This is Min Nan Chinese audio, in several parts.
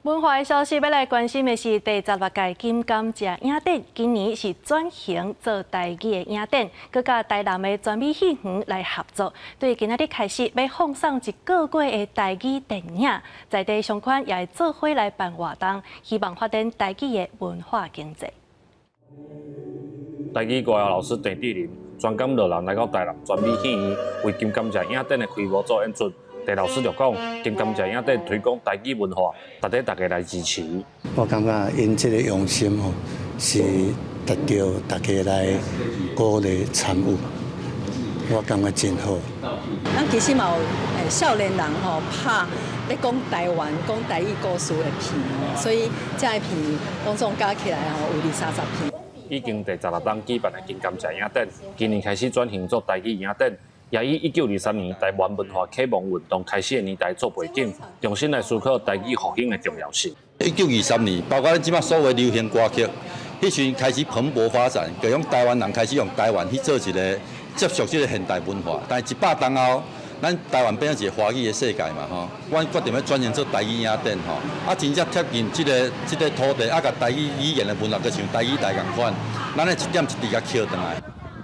文化的消息欲來關心的是第十六屆金甘蔗影展，今年是轉型做台語的影展，閣佮台南的全美戲院來合作，對今仔日開始欲放送一個月的台語電影，在地商圈也會做伙來辦活動，希望發展台語的文化經濟。台語歌謠老師鄭智仁專工落南來到台南全美戲院，為金甘蔗影展的開幕做演出。鄭老師就講，金甘蔗影展推廣台語文化，值得大家來支持。我感覺𪜶這個用心吼，是值得大家來鼓勵參與。我感覺真好。咱其實嘛有少年人吼拍咧講台灣、講台語故事的片，所以這个片攏總加起來吼有二三十片。已經第十六冬舉辦的金甘蔗影展，今年開始轉型做台語影展，也以1923年台灣文化啟蒙運動開始的年代做背景，重新來思考台語復興的重要性。1923年，包括咱這擺所有流行歌曲，彼時陣開始蓬勃發展，就用台灣人開始用台灣去做一个接觸這个現代文化。但是一百冬後，咱台灣變成一个華語的世界嘛，吼，阮決定欲轉型做台語影展，吼，啊，真正貼近這个土地，啊，共台語語言的文化，就像台語台仝款，咱的一點一滴共抾轉來。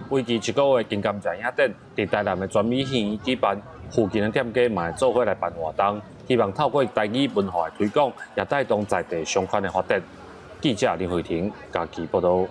為期一個月金甘蔗影展，佇台南的全美戲院舉辦，附近的店家嘛會做伙來辦活動，希望透過台語文化的推廣，也帶動在地商圈的發展。記者林慧婷嘉義報導。